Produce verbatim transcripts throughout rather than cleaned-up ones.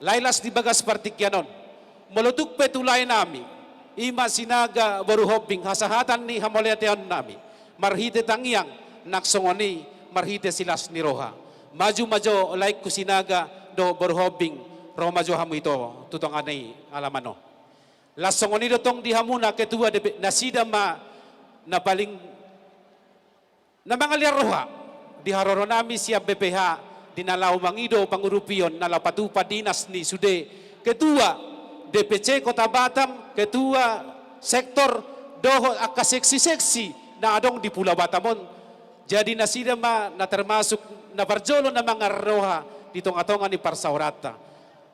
Lae, las di bagas partingkian on, molo tung pe tu lae nami, i ma Sinaga boru Hombing, hasahatan ni hamauliateon nami marhite tangiang, nang songon i marhite silas ni roha. Maju ma jo laengku Sinaga dohot boru Hombing, ro ma jo hamu ito tu tonga ni alaman on. Laos songon i do tong di hamuna ketua D P, nasida ma na paling na mangalean roha di haroro nami sian B P H, di na laho mangido pangurupion, na laho patupa dinas ni sude ketua D P C Kota Batam, ketua sektor, dohot angka seksi-seksi na adong di Pulau Batam on. Jadi nasida ma na termasuk na parjolo na mangalean roha di tonga-tonga ni parsaoranta.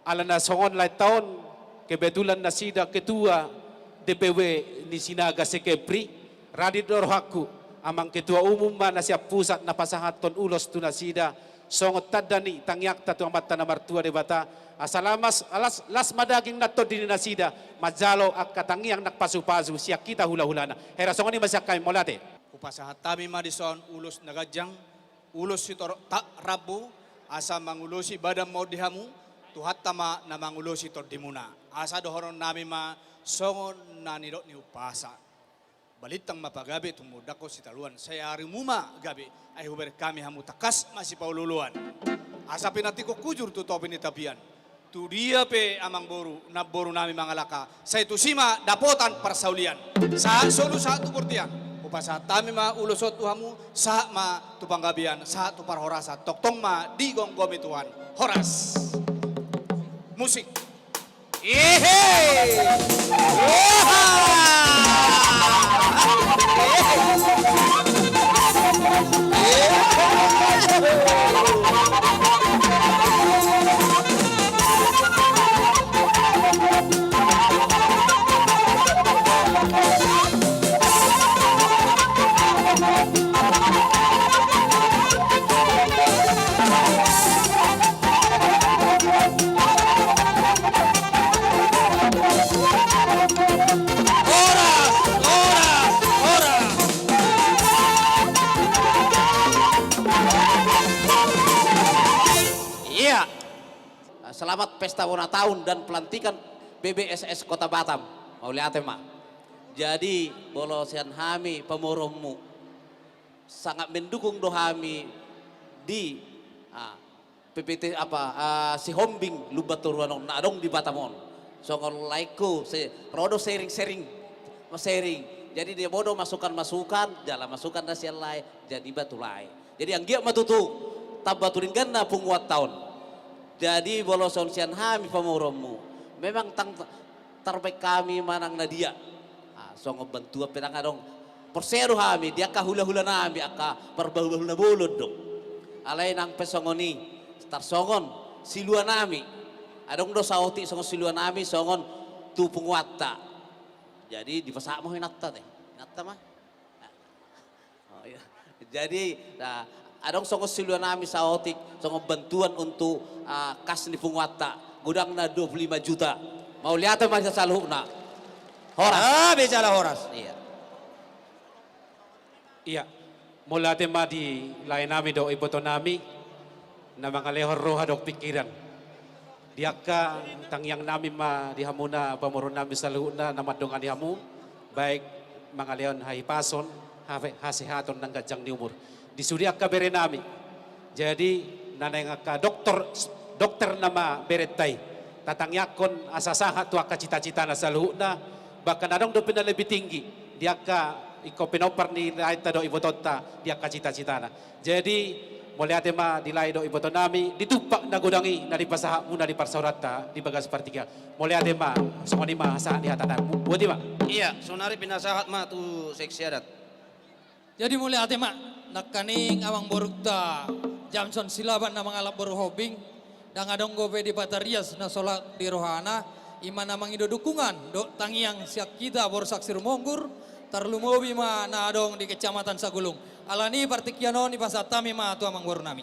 Alana songon lae, taon kebetulan nasida ketua D P W ni Sinaga se-Kepri, rade do rohangku, amang ketua umum ma na sian pusat na pasahathon ulos tu nasida, songon tanda ni tangiangta tu Amanta na martua Debata, asa las, las, las ma daging nang tondi ni nasida manjalo angka tangiang nang pasu-pasu sian hita hula-hulana. Hera, songon i ma sian hami, mauliate. Hupasahat hami ma dison ulos na ganjang, ulos sitorop rambu, asa mangulosi badan ma on di hamu, Tuhanta ma na mangulosi tondimuna. Asa dohonon nami ma songon na nidok ni umpasa: Balintang ma pagabe, tumundalhon sitadoan, sai arimu ma gabe, ai hubereng hami hamu tangkas masipaolo-oloan. Asa pinantikhon hujur tu topi ni tapian, tu dia pe amangboru, namboru nami mangalangka, sai tusi ma dapotan parsaulian. Sahat solu sahat tu bontean. Hupasahat hami ma ulos on tu hamu, sahat ma tu panggabean, sahat tu parhorasan, tongtong ma digomgomi Tuhan. Horas. Musik. Ehe. Oha. Horas, horas, horas. Iya. Selamat pesta bona taon dan pelantikan B B S S Kota Batam. Mauliate ma. Jadi, molo sian hami pamoruonmu, sangat mendukung do hami di, ah, P P T apa, ah, Sihombing Lumban Toruan on na adong di Batam on. Songon laengku, se-, ro do sharing-sharing, sharing. Jadi dia bodo masukan-masukan, jala masukan na sian lae, jadi ba tu lae. Jadi anggiat ma tutu tamba tu dengganna punguanta on. Jadi molo songon sian hami pamoruonmu, memang tang tarbaen hami manang na dia. Ah, songon bantuan pe ndang adong. Porsea do hami, di angka hula-hula nami, angka parbahu-bahu na bolon do. Alai nang pe songon i, tarsongon silua nami. Adong do saotik songon silua nami, songon tu punguanta. Jadi dipasahat ma ho inanta te. Inanta ma. Oh, iya. Jadi, nah, adong songon silua nami saotik, songon bantuan untuk, ah, kas ni punguanta, godangna dua puluh lima juta. Mauliate ma di saluhutna. Horas. Ah, be jala horas. Iya. Iya. Mauliate ma di lae nami dohot iboto nami. Na mangalehon roha dohot pingkiran. Di angka tangiang nami ma di hamuna pamoruon nami saluhutna na mandongani hamu, baik mangalehon hahipason, hafe-, hasehaton nang ganjang ni umur. Di sude angka bere nami. Jadi, na naeng angka dokter, dokter nama berenta i. Tatangiangkon asa sahat tu angka cita-citana saluhutna, bahkan adong dope na lebih tinggi di angka ingkon pinompar ni laenta dohot ibotonta di angka cita-citana. Jadi, mauliate ma di lae dohot iboto nami, di tumpak na godang i na dipasahatmuna di parsaoranta di bagas partingkian. Mauliate ma, songon i ma sahat ni hatata. Boti ma. Iya, saonari pinasahat ma tu seksi adat. Jadi mauliate ma, nangkaning amangborunta Jamson Silaban na mangalap boru Hombing, ndang adong dope di patarias na solang di rohana, i ma na mangido dukungan dohot tangiang sian hita boru Saksi Rumonggur, tarlumobi ma na adong di Kecamatan Sagulung. Alani partingkian on dipasahat hami ma tu amangboru nami.